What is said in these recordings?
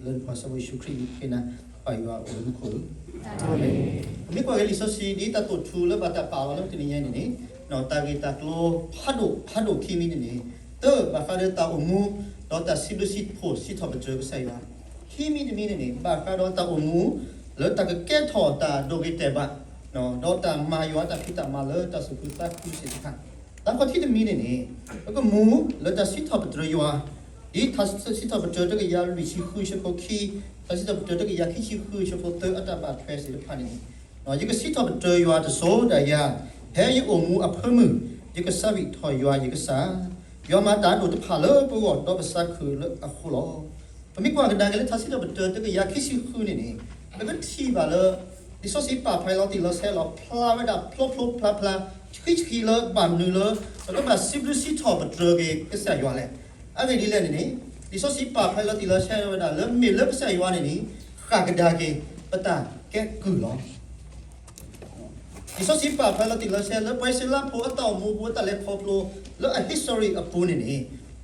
လၢပကစၢ်ယ့ၣ်ၡူးခရံာ်အမံၤ ပၢ်ယွၤအိၣ်လၢမူခိၣ်ဧၢ, အၤမ့ၣ်. ပမ့ၢ်ကွၢ်က့ၤလံာ်စီဆှံဒ်တၢ်တိာ်ထူလၢဘၣ်တၢ်ပာ်လီၤလၢတနံၤညါအံၤန့ၣ်န့ၣ်, တၢ်ဂ့ၢ်တၢ်ကျိၤဖးဒိၣ်ဖးဒိၣ်ခံမံၤန့ၣ်န့ၣ်, တၢ်ဘၣ်ဃးဒီးတၢ်အိၣ်မူ, ဒီးတၢ်စံးဘျုးစံးဖှိၣ်စံးထီၣ်ပတြၢၤကစၢ်ယွၤ, ခံမံၤတမံၤန့ၣ်န့ၣ် ဘၣ်ဃးဒီးတၢ်အိၣ်မူ လၢတၢ်ကကဲထီၣ်တၢ်ဒိဂ့ၤတဲာ်ဘၣ်, ဒီးတၢ်မၤယွၤတၢ်ဖံးတၢ်မၤလၢတၢ်သူၣ်ခုသးခုသ့ၣ်တဖၣ်, တၢ်ခီၣ်ထံးတမံၤန့ၣ်န့ၣ်, ပကမူလၢတၢ်စံးထီၣ်ပတြၢၤယွၤ, ဒ်တၢ်စံးထီၣ်ပတြၢၤတကယၤလွံၢ်ဆံဃုဆၢဖိခံ, တၢ်စံးထီၣ်ပတြၢၤတကယၤခံဆံဃုဆၢဖိသၢအတၢ်ဘၣ်ထွဲသ့ၣ်တဖၣ်န့ၣ်န့ၣ်, ယကစံးထီၣ်ပတြၢၤယွၤတစိၤဒၣ်ယၤ, ဖဲယအိၣ်မူအဖၢမုၢ်, ယကစးဘံၣ်ထီၣ်ယွၤယကစၢ်, ယွၤမၤတၢ်ဒိၣ်တဖၣ်လၢပဂီၢ်ဒီးပစၢ်ခူၣ်လၢအဃိလီၤ. ပမ့ၢ်ကွၢ်ကဒါက့ၤလၢတၢ်စံးထီၣ်ပတြၢၤတကယၤခံဆံဃုန့ၣ်န့ၣ်, ပကထံၣ်ဘၣ်လၢ လံာ်စီဆှံပာ်ဖျါလီၤတံၢ်လီၤဆဲးလီၤဖျါဝဲဒၣ်ဖျိဖျိဖျါဖျါ, ဆှံဆှံလၢဘၣ်မနုၤလၢ ပကဘၣ်စံးဘျုးစံးထီၣ်ပတြၢၤက့ၤကစၢ်ယွၤလဲၣ်. အဂ့ၢ်ဒ်လဲၣ်န့ၣ်န့ၣ်, လံာ်စီဆှံပာ်ဖျါလီၤတံၢ်လီၤဆဲးဝဲဒၣ်လၢမ့ၢ်လၢကစၢ်ယွၤန့ၣ်န့ၣ်, ဃၣ်ကဒါက့ၤ ပတၢ်ကဲကုၢ်လီၤ. လံာ်စီဆှံပာ်ဖျါလီၤတံၢ်လီၤဆဲးလၢပှၤအံၣ်စရ့လးဖိအတၢ်အိၣ်မူပူၤအတၢ်လဲၤခီဖျိ, လၢအ history အပူၤန့ၣ်န့ၣ်,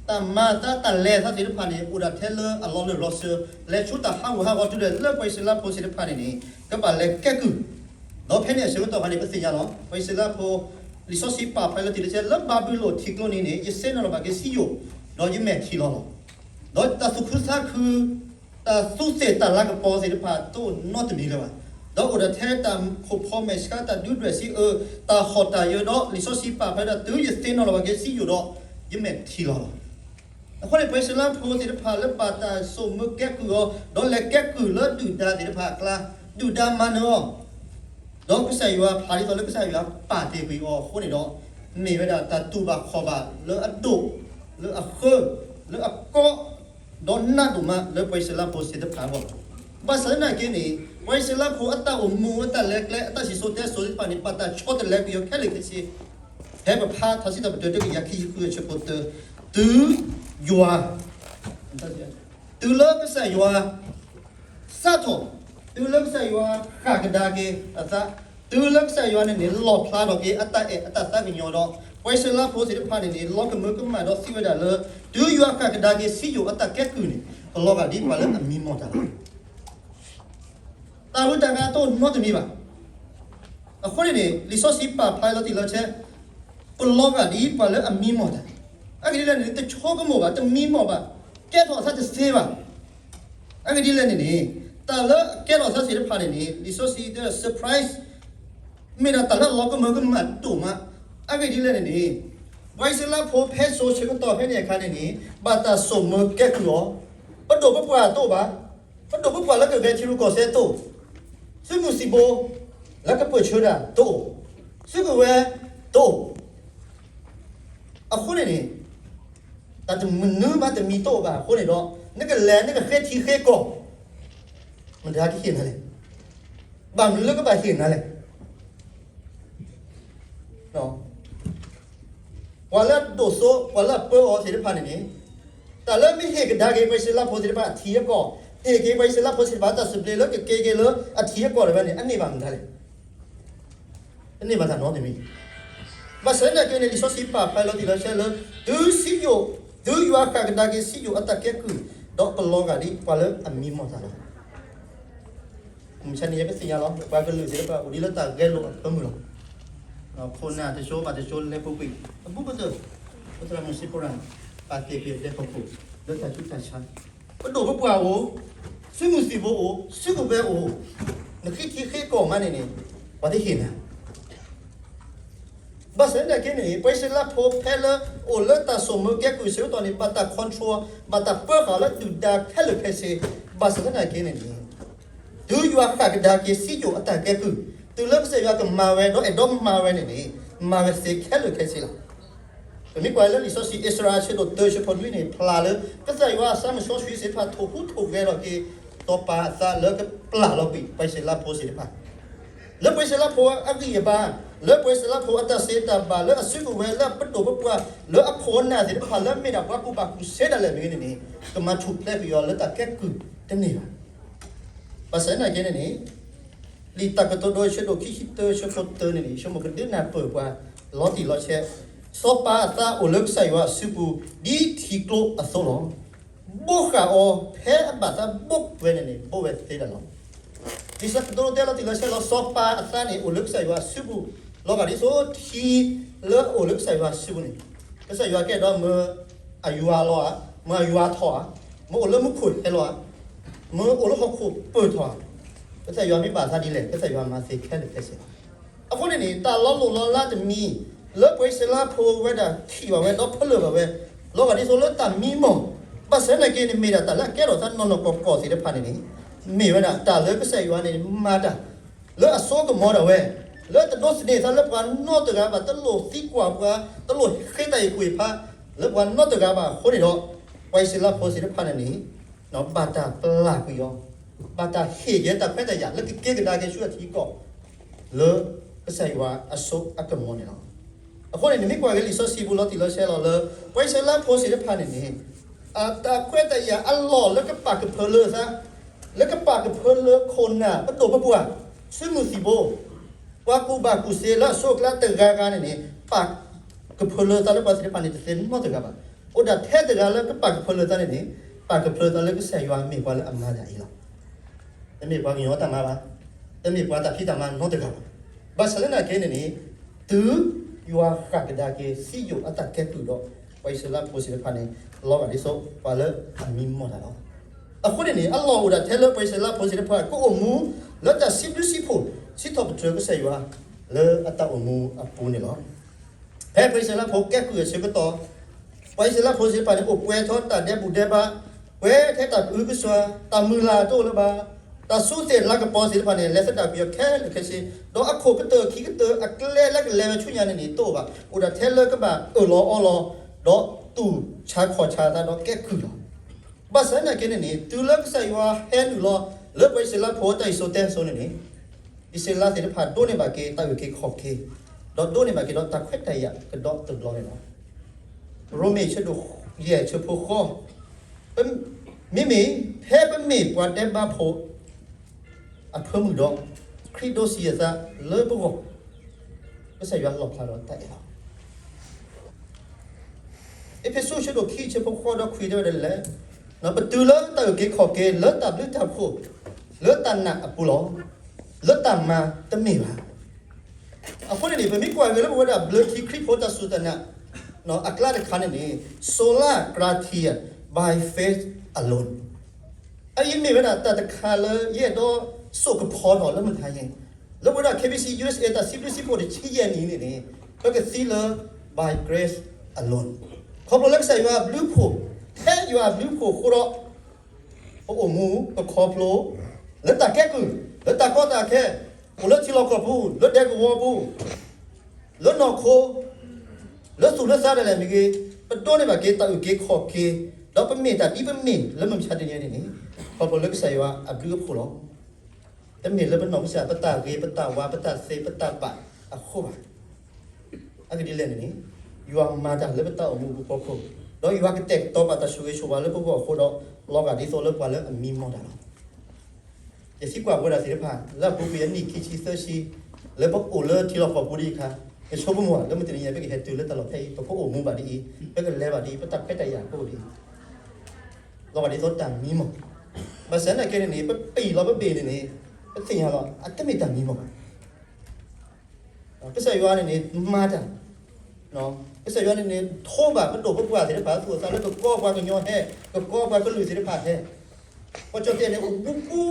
တၢ်မၤအသးတၢ်လဲၤအသးသ့ၣ်တဖၣ်န့ၣ် အိၣ်ဒၣ်ထဲလၢအလီၤလၢၢ်လီၤစၢၤ, လဲၤဆူတၢ်ဟးဂူာ်ဟးဂီၤတုၤဒၣ်လၢပှၤအံၣ်စရ့လးဖိသ့ၣ်တဖၣ်န့ၣ်န့ၣ်, ကဘၣ်လဲၤကဲကုၢ်, ဒီးဖဲန့ၣ်အဆၢကတီၢ်ခါန့ၣ် ပသ့ၣ်ညါလီၤ, ပှၤအံၣ်စရ့လးဖိ, လံာ်စီဆှံပာ်ဖျါလီၤတံၢ်လီၤဆဲးလၢဘၤဘူလိၣ်ထံကျိန့ၣ်န့ၣ် ယသ့ၣ်နီၣ်လီၤဘၣ်က့ၤစံယိၣ်, ဒီးယမဲာ်ထံလီၤလီၤ. ဒီးတၢ်သူၣ်ခုသးခု တၢ်သူးသ့ၣ်တၢ်လၤကပီၤသ့ၣ်တဖၣ်တအိၣ်နီတမံၤလၢၤဘၣ်. ဒီးအိၣ်ဒၣ်ထဲတၢ်ခိၣ်ဖီမဲာ်ဆှး တၢ်ဒုးဒွဲၣ်စံးအၢ, တၢ်ဟီၣ်တၢ်ယၢၤဒီး လံာ်စီဆှံပာ်ဖျါဒၣ်တုၤယသ့ၣ်နီၣ်လီၤဘၣ်က့ၤစံယိၣ်ဒီး, ယမဲာ်ထံလီၤလီၤ. အဃိန့ၣ် ပှၤအံၣ်စရ့လးဖိသ့ၣ်တဖၣ်လၢဘၣ်တၢ်စိာ်မၢကဲကုၢ်အီၤ, ဒီးလဲၤကဲကုၢ်လၢဒုၣ်ဒါသ့ၣ်တဖၣ်အကျါ, ဒုၣ်ဒါမၤနၢၤအီၤ ဒီးကစၢ်ယွၤဖးဒ်သိးလၢကစၢ်ယွၤပာ်တ့ၢ်ကွံာ်အီၤအဃိန့ၣ်ဒီး, မ့ၢ်ဝဲဒၣ်တၢ်တူၢ်ဘၣ်ခီၣ်ဘၣ်လၢအဒိၣ်, လၢအဃၢ, လၢအကီ, ဒီးနးဒိၣ်မးလၢပှၤအံၣ်စရ့လးဖိသ့ၣ်တဖၣ်အဂီၢ်လီၤ. ဘၣ်ဆၣ်သနာ်က့န့ၣ်, ပှၤအံၣ်စရ့လးဖိအတၢ်အိၣ်မူအတၢ်လဲၤကျဲအတၢ်စံၣ်စိၤတဲစိၤသ့ၣ်တဖၣ်န့ၣ် ဘၣ်တၢ်ဆီတလဲကွံာ်အီၤခဲလၢာ်ခဲဆ့, ဖဲပဖးထါစံးထီၣ်ပတြၢၤတကယၤခံဆံဃုအဆၢဖိတၢ, တုၤယွၤ တုၤလၢကစၢ်ယွၤ စးထီၣ်, တုၤလၢကစၢ်ယွၤဃၣ်ကဒါက့ၤအသး, တုၤလၢကစၢ်ယွၤန့ၣ်န့ၣ် လီၣ်ဖျါထီၣ်က့ၤအတၢ်အဲၣ်အတၢ်သးကညီၤဒီး, ပှၤအံၣ်စရ့လးဖိသ့ၣ်တဖၣ်န့ၣ်န့ၣ် လီၤကမၢကမၣ်ဒီးသံဝဲဒၣ်လၢ, တုၤယွၤဃၣ်ကဒါက့ၤစံယိၣ်အတၢ်ကဲကုၢ်န့ၣ်, ပလီၤဂာ်ဒ်ပှၤလၢအမံမီၢ်တၢ်လီၤ. တၢ်ဟူးတၢ်ဂဲၤတအိၣ်နီတမံၤဘၣ်. အဃိန့ၣ်န့ၣ် လံာ်စီဆှံပာ်ဖျါလီၤတံၢ်လီၤဆဲး, ပလီၤဂာ်ဒ်ပှၤလၢအမံမီၢ်တၢ်, အဂ့ၢ်ဒ်လဲၣ်န့ၣ် တဆိကမိၣ်ဘၣ်, တမံမီၢ်ဘၣ်, ကဲထီၣ်အသးတသ့ဘၣ်. အဂ့ၢ်ဒ်လဲၣ်န့ၣ်န့ၣ်, တၢ်လၢအကဲထီၣ်အသးသ့ၣ်တဖၣ်န့ၣ်န့ၣ် လံာ်စီဆှံတဲ surprise, မ့ၢ်ဒၣ်တၢ်လၢအလီၤကမၢကမၣ်ဒိၣ်မး. အဂ့ၢ်ဒ်လဲၣ်န့ၣ်န့ၣ်, ပှၤအံၣ်စရ့လးဖိဖဲစိၤဆၢကတီၢ်ဖဲန့ၣ်အခါန့ၣ်န့ၣ်, ဘၣ်တၢ်စိာ်မၢကဲကုၢ်အီၤ, ပဒိၣ်ပပှၢ်တအိၣ်ဘၣ်, ပဒိၣ်ပပှၢ်လၢကဂဲၤထံရူၢ်ကီၢ်သဲးတအိၣ်, သုးမုၢ်သံၣ်ဘိ လၢကပၢၢ်ဆၢတၢ်တအိၣ်, စုကဝဲၤတအိၣ်. အဃိန့ၣ်န့ၣ်, တၢ်တမနုၤမးတမံၤတအိၣ်ဘၣ်အဃိန့ၣ်ဒီး, နကလဲၤနကဃ့ထံဃ့ကီၢ်, မတၤကဟ့ၣ်နၤလဲၣ်. ဘၣ်မနုၤလၢကဘၣ်ဟ့ၣ်နၤလဲၣ်. ပှၤလၢအဒိၣ်စိ ပှၤလၢအပၢအီၤသ့ၣ်တဖၣ်န့ၣ်န့ၣ်, တၢ်လၢမ့ၢ်ဟ့ၣ်ကဒါက့ၤပှၤအံၣ်စရ့လးဖိသ့ၣ်တဖၣ်အထံအကီၢ်, ဟ့ၣ်က့ၤပှၤအံၣ်စရ့လးဖိသ့ၣ်တဖၣ်တၢ်သဘျ့လၢကက့ၤက့ၤလၢအထံအကီၢ်တဖၣ်န့ၣ် အန့ၢ်ဘၣ်မတၤလဲၣ်. တန့ၢ်ဘၣ်တၢ်နီတမံၤ. ဘၣ်ဆၣ်သနာ်က့န့ၣ် လံာ်စီဆှံပာ်ဖျါလီၤတံၢ်လီၤဆဲးလၢ, တုၤစံယိၣ်, တုၤယွၤဃၣ်ကဒါက့ၤစံယိၣ်အတၢ်ကဲကုၢ်, ဒီးပလီၤဂာ်ဒ်ပှၤလၢအမံမီၢ်တၢ်လီၤ. မုၢ်မဆါန့ၣ် ယကသ့ၣ်ညါလီၤ ပှၤကလုာ်သ့ၣ်တဖၣ်အိၣ်ဒ်လၢတၢ်ဂဲၤလိာ်အဖၢမုၢ်လီၤ. ခိၣ်နၢ်တစိၤဘၣ်တစိၤလဲၤပူၤကွံာ်, အဘူးကတၢၢ်, ပသရၣ်မုၣ်စံဖိရၣ်န့ၣ်, ပာ်ကဲပှၤဒဲကီၢ်ခိၣ်, လၢတၢ်ဆူးတၢ်ဆါ, ပဒိၣ်ပပှၢ်အိၣ်, သုးမုၢ်သံၣ်ဘိအိၣ်, စုကဝဲၤအိၣ်, နဃ့ထံဃ့ကီၢ်မးန့ၣ်န့ၣ်, ပှၤတဟ့ၣ်နၤ ဘၣ်ဆၣ်သနာ်က့န့ၣ် ပှၤအံၣ်စရ့လးဖိဖဲလၢအိၣ်လၢတၢ်စိာ်မၢကဲကုၢ်အဆၢကတီၢ်န့ၣ် ဘၣ်တၢ် control, ဘၣ်တၢ်ပၢဃာ်လၢဒုၣ်ဒါခဲလၢာ်ခဲဆ့, ဘၣ်ဆၣ်သနာ်က့န့ၣ်န့ၣ်, တုၤယွၤဃၣ်ကဒါက့ၤစံယိၣ်အတၢ်ကဲကုၢ်, တုၤလၢကစၢ်ယွၤကမၤဝဲဒီးအဲၣ်ဒိးမၤဝဲန့ၣ်န့ၣ်, မၤဝဲသ့ခဲလၢာ်ခဲဆ့လီၤ. ပမ့ၢ်ကွၢ်လၢလံာ်စီဆှံအ့စြၤအဆၢဒိၣ်တၢအဆၢဖိနွံန့ၣ် ဖျါလၢ ကစၢ်ယွၤအသးမုၢ်စီဆှံသ့ၣ်တဖၣ်ထိၣ်ဟူးထိၣ်ဂဲၤထီၣ်က့ၤ စီၤပၤအသးလၢကပျၢ်လီၤကွံာ်ပှၤအံၣ်စရ့လးဖိသ့ၣ်တဖၣ် လၢပှၤအံၣ်စရ့လးဖိအဂံၢ်အဘါ, လၢပှၤအံၣ်စရ့လးဖိအတၢ်သ့တၢ်ဘၣ်, လၢအစုကဝဲၤ, လၢအပဒိၣ်ပပှၢ်, လၢအခိၣ်အနၢ်သ့ၣ်တဖၣ် လၢအမ့ၢ်ဒၣ်ပှၤကူၣ်ဘၣ်ကူၣ်သ့ဒၣ်လဲာ်မ့ၢ်ဂ့ၤန့ၣ်န့ၣ်, ကမၤထူၣ်ဖျဲးကွံာ်အီၤလၢတၢ်ကဲကုၢ်တန့ၢ်ဘၣ်. ဘၣ်ဆၣ်သနာ်က့န့ၣ်န့ၣ်, လံာ်တၢ်ကတိၤဒိအဆၢဒိၣ်ခံဆံတၢအဆၢဖိတၢန့ၣ်န့ၣ် ယဆိကမိၣ်ကဒုးနၢ်ပၢၢ်ပှၤလီၤတံၢ်လီၤဆဲး, စီၤပၤအသးအိၣ်လၢကစၢ်ယွၤအစုပူၤ ဒ်ထံကျိအသိးလီၤ. ဘိးဃာ်အီၤဖဲအဘၣ်သးဘိးဝဲန့ၣ်န့ၣ် ဘိးဝဲသ့ဒၣ်လီၤ. လံာ်စီဆှံတဲလီၤတံၢ်လီၤဆဲးလီၤ စီၤပၤအသးန့ၣ် အိၣ်လၢကစၢ်ယွၤအစုပူၤ, လီၤဂာ်ဒ်သိးထံလၢအအိၣ်လၢကစၢ်ယွၤအစုပူၤန့ၣ်, ကစၢ်ယွၤကဲဒီးမၢအယွၤလီၤဧါ, မၢအယွၤထီၣ်ဧါ, မၢအိၣ်လၢမူခိၣ်ဟဲလီၤဧါ, မၢအိၣ်လၢဟီၣ်ခိၣ်ပၢၢ်ထီၣ်ဧါ, ကစၢ်ယွၤမ့ၢ်ဘၣ်သးဒ်လဲၣ် ကစၢ်ယွၤမၤသ့ခဲလၢာ်ခဲဆ့လီၤ. အဃိန့ၣ်န့ၣ် တၢ်လီၤလိၢ်လီၤလးတမံၤ လၢပှၤအံၣ်စရ့လးဖိဝဲဒၣ်ထံၣ်ဘၣ်ဝဲ ဒီးဖၢလၢၢ်ဘၣ်ဝဲ လီၤဂာ်ဒ်သိးလၢတၢ်မံမီၢ်, ဘၣ်ဆၣ်သနာ်က့န့ၣ် မ့ၢ်ဒၣ်တၢ်လၢအကဲထီၣ်သးနီၢ်နီၢ်ကီၢ်ကီၢ်သ့ၣ်တဖၣ်န့ၣ်န့ၣ်, မ့ၢ်ဝဲဒၣ်တၢ်လၢကစၢ်ယွၤန့ၣ်မၤတၢ် လၢအစိကမီၤဒၣ်ဝဲ, လၢတဒိးသန့ၤသးလၢပှၤနီတဂၤဘၣ်, တလိၣ်သံကွၢ်ပှၤ, တလိၣ်ဃ့တၢ်အံၤကွံာ်ဖး လၢပှၤနီတဂၤဘၣ်အဃိန့ၣ်ဒီး, ပှၤအံၣ်စရ့လးဖိသ့ၣ်တဖၣ်န့ၣ်န့ၣ် ဘၣ်တၢ်ပျၢ်ကွံာ်အီၤ, ဘၣ်တၢ်ဟ့ၣ်ကဲတၢ်ခွဲးတၢ်ယာ်လၢကက့ၤကဒါက့ၤဆူအထံကီၢ် လၢကစၢ်ယွၤအစိအကမီၤန့ၣ်လီၤ. အဃိန့ၣ် နမ့ၢ်ကွၢ်က့ၤလံာ်စီဆှံပူၤလီၤတံၢ်လီၤဆဲးလီၤလၢ ပှၤအံၣ်စရ့လးဖိသ့ၣ်တဖၣ်န့ၣ်န့ၣ်, အတၢ်ခွဲးတၢ်ယာ်အလီၢ်လၢကပာ်ကဖၢလၢသး, လၢကပာ်ကဖၢလၢခိၣ်နၢ်ပဒိၣ်ပပှၢ်, စုမုၢ်သံၣ်ဘိ, ပှၤကူၣ်ဘၣ်ကူၣ်သ့လၢအစိအကျါတဂၤဂၤန့ၣ်န့ၣ် ပာ်ကဖၢလၢသးလၢပှၤသ့ၣ်တဖၣ်န့ၣ် တသ့နီတဂၤဘၣ်. အိၣ်ဒၣ်ထဲတဂၤလၢကပာ်ကဖၢလၢသးန့ၣ်န့ၣ်, ပာ်ကဖၢလၢသးလၢကစၢ်ယွၤမ့ၢ်ပှၤလၢအမၤတၢ်အံၤလီၤ. တမ့ၢ်ပှၤကညီတၢ်မၤဘၣ်, တမ့ၢ်ပှၤတၢ်ဖံးတၢ်မၤနီတဂၤဘၣ်. ဘၣ်ဆၣ်သနာ်က့န့ၣ်န့ၣ်, တုၤယွၤဃၣ်ကဒါက့ၤစံယိၣ်အတၢ်ကဲကုၢ်ဒီး ပှၤအံၣ်စရ့လးဖိသ့ၣ်တဖၣ်န့ၣ် လီၤဂာ်ဒ်သိးပှၤလၢအမံမီၢ်တၢ်လီၤ. အဃိန့ၣ်န့ၣ် အလီၢ်အိၣ်ဒၣ်ထဲလၢပှၤအံၣ်စရ့လးဖိသ့ၣ်တဖၣ် ကအိၣ်မူလၢတၢ်စံးဘျုးစံးဖှိၣ် စံးထီၣ်ပတြၢၤကစၢ်ယွၤ လၢအတၢ်အိၣ်မူအပူၤန့ၣ်လီၤ. ဖဲပှၤအံၣ်စရ့လးဖိကဲကုၢ်အဆၢကတီၢ်, ပှၤအံၣ်စရ့လးဖိသ့ၣ်တဖၣ်န့ၣ် အိၣ်ပှဲၤထီၣ်တၢ်ဒဲးဘူၣ်ဒဲးဘး, ပှဲၤထဲတၢ်ကအုကစွါ, တၢ်မုၢ်လၢ်တအိၣ်လၢၤဘၣ်, တၢ်ဆူးသ့ၣ်လၤကပီၤသ့ၣ်တဖၣ်န့ၣ် လဲၤသဒၣ်ကွံာ်အီၤခဲလၢာ်ခဲဆ့, ဒီးအခိၣ်ကတၢၢ်ခံကတၢၢ်အကျဲလၢကလဲၤဝဲဆူညါန့ၣ်န့ၣ် တအိၣ်ဘၣ်, အိၣ်ဒၣ်ထဲလၢကဘၣ်အၢၣ်လီၤအီလီၤ, ဒီးတူၢ်ဆါခီၣ်ဆါသးဒီးကဲကုၢ်လီၤ. ဘၣ်ဆၣ်သနာ်က့န့ၣ်န့ၣ် တုၤလၢကစၢ်ယွၤဟဲနုာ်လီၤ လၢပှၤအံၣ်စရ့လးဖိတၢ်စံၣ်စိၤတဲစိၤန့ၣ်န့ၣ်, အံၣ်စရ့လးသ့ၣ်တဖၣ်ဒိးန့ၢ်ဘၣ်က့ၤတၢ်အုၣ်က့ၤခီၣ်က့ၤ, ဒီးဒိးန့ၢ်ဘၣ်က့ၤဒီးတၢ်ခွဲးတၢ်ယာ်ကဒီးတဘျီန့ၣ်လီၤ. ရိမ့ၤဆၢဒိၣ်ယဲၢ်ဆၢဖိဃီ, မ့မ့ၢ်ဖဲပမ့ၢ်ပှၤဒဲးဘးဖိ အဖၢမုၢ်ဒီး ခရံာ်ဒိးစံးအသးလၢပဂီၢ်, ကစၢ်ယွၤလီၣ်ဖျါဒီးတၢ်အဲၣ်လီၤ. အ့းဖ့းစူးဆၢဒိၣ်ခံဆၢဖိဃိးဒီးခွံတဲဝဲဒ်လဲၣ်, ပတုၤလၢတၢ်အုၣ်က့ၤခီၣ်က့ၤလၢတၢ်ဘျုးတၢ်ဖှိၣ်လၢတၢ်နာ်အပူၤလီၤ. လၢတၢ်မၤတမ့ၢ်ဘၣ်. အဃိန့ၣ်န့ၣ် ပမ့ၢ်ကွၢ်က့ၤလၢပဝဲဒၣ်ဘျၢထံခရံာ်ဖိတၢ်စူၢ်တၢ်နာ်အကျါတခါန့ၣ်န့ၣ် sola gratia by faith alone အအံၤမ့ၢ်ဝဲဒၣ်တၢ်တခါလၢယအဲၣ်ဒိး စိာ်ကဖီထီၣ်လၢမုၢ်ဟါယဲၢ်, လၢပဝဲဒၣ် ခ့ဘံၣ်စံၣ် ယူၢ်အ့ၣ်စ့ၣ် တၢ်စံးဘျုးစံးဖှိၣ်တဆံယဲၢ်နံၣ်န့ၣ်န့ၣ်, ပကသံလၢ by grace alone ခီဖျိလၢကစၢ်ယွၤအဘျုးအဖှိၣ်, ဖဲယွၤအဘျုးအဖှိၣ်အဃိဒီး ပအိၣ်မူပခီဖျိ လၢတၢ်ကဲကုၢ်, လၢတၢ်ကီတၢ်ခဲ, အိၣ်လၢထံလီၢ်ကီၢ်ပူၤ, လၢဒဲကဝီၤပူၤ, လၢနီၢ်ခိ, လၢသူၣ်လၢသးဒၣ်လဲာ်မ့ၢ်ဂ့ၤ, ပဒိးန့ၢ်ဘၣ်က့ၤတၢ်အုၣ်က့ၤခီၣ်က့ၤ, ဒီးပမ့ၢ်တၢ်ဒ်ပမ့ၢ်လၢမုၢ်မဆါတနံၤအံၤန့ၣ်န့ၣ်, ခီဖျိလၢကစၢ်ယွၤအဘျုးအဖှိၣ်လီၤ. တမ့ၢ်လၢပနီၢ်ကစၢ် ပတၢ်ဂ့ၤ ပတၢ်ဝါ ပတၢ်သ့ ပတၢ်ဘၣ်အဃိဘၣ်. အဂ့ၢ်ဒ်လဲၣ်န့ၣ်န့ၣ်, ယွၤမၤတၢ်လၢပတၢ်အိၣ်မူအဖီခိၣ်, ဒီးယွၤကတဲာ်ကတီၤပာ်တၢ်ဆိၣ်ဂ့ၤဆိၣ်ဝါလၢပဂီၢ်အဃိဒီး လီၤဂာ်ဒ်သိးလၢပှၤလၢအမံမီၢ်တၢ်လီၤ. ယသံကွၢ်ပဝဲဒၣ်သ့ၣ်တဖၣ် လၢအပူၤကွံာ်အနံၣ်ခံဆံသၢဆံ လၢပအိၣ်လၢထံလီၢ်ကီၢ်ပူၤဒ်အံၤအခါ, ယဆိကမိၣ်လၢမုၢ်တနံၤအံၤ ပကဟဲတုၤလၢတၢ်လီၢ်ဖဲအံၤ, ပကအိၣ်မူဘၣ်ဒ်အံၤ, ပကလဲၤဘၣ်ဒ်အံၤ, ပတၢ်ခွဲးတၢ်ယာ်ကအိၣ်ဒ်အံၤ လီၤဂာ်ဒ်သိးတၢ်မံမီၢ်. ဘၣ်ဆၣ်သနာ်က့န့ၣ်န့ၣ် ပပံာ်လီၤပဘ့ၣ်န့ၣ်န့ၣ် ပသ့ၣ်ညါလီၤ အတမ့ၢ်တၢ်မံမီၢ်ဘၣ်. ကစၢ်ယွၤန့ၣ်န့ၣ် မၤတၢ်, ကစၢ်ယွၤန့ၣ်န့ၣ် ထိးဘၣ်ပဒိၣ်ပပှၢ်သ့ၣ်တဖၣ် သူၣ်အသးလၢကကိးပှၤကညီဟဲ, ကကိးပှၤကလုာ်သ့ၣ်တဖၣ်ဟဲ, ကီၢ်ကၠီၣ်တဲၣ်န့ၣ် အိၣ်ဘူးဘူး